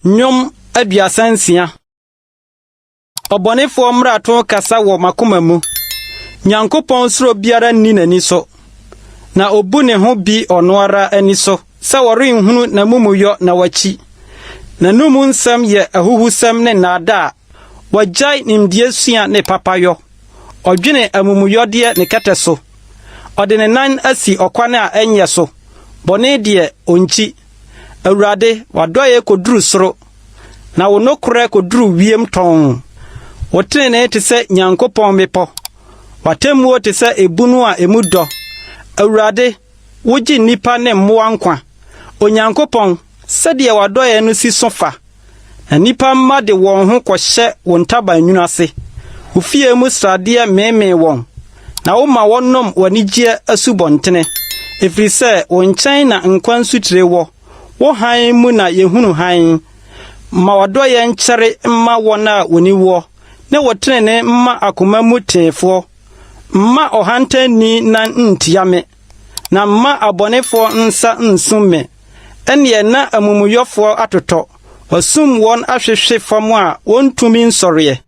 Nnwom 36. Ɔbɔnefoɔ mmarato kasa wɔ m'akoma mu. Nyankopɔn suro biara nni n'ani so, na obu ne ho bi ɔno ara ani so sɛ wɔrenhunu n'amumuyɔ na wakyi. N'anom nsɛm yɛ ahuhusɛm ne nnaadaa. Wagyae nimdeɛ sua ne papayɔ. Ɔdwene amumuyɔdeɛ ne kɛtɛ so. Ɔde ne nan asi ɔkwan a ɛnyɛ so. Bɔne deɛ, onkyi. Awurade, w'adɔeɛ kɔduru soro, na wo nokorɛ kɔduru wiem tɔnn. Wo trenee te sɛ Nyankopɔn mmepɔ, w'atemmuo te sɛ ebunu a emu dɔ. Awurade, wogye nnipa ne mmoa nkwa. Onyankopɔn, sɛdeɛ w'adɔeɛ no si so fa! Na nnipa mma de wɔn ho kɔhyɛ wo ntaban nwunu ase. Wo fie mu sradeɛ meemee wɔn, na woma wɔnom w'anigyeɛ asubɔntene. Ɛfiri sɛ wo nkyɛn na nkwa nsutire wɔ, wo hann mu na yɛhunu hann. Ma w'adɔeɛ nkyɛre mma wɔn a wɔni woɔ, ne wo tenenee mma akoma mu teefoɔ. Mma ɔhantanni nan nntia me, na mma abɔnefoɔ nsa nnsum me. Ɛnneɛ na amumuyɔfoɔ atotɔ, wɔasum wɔn ahwehwe fam a wɔntumi nsɔreɛ.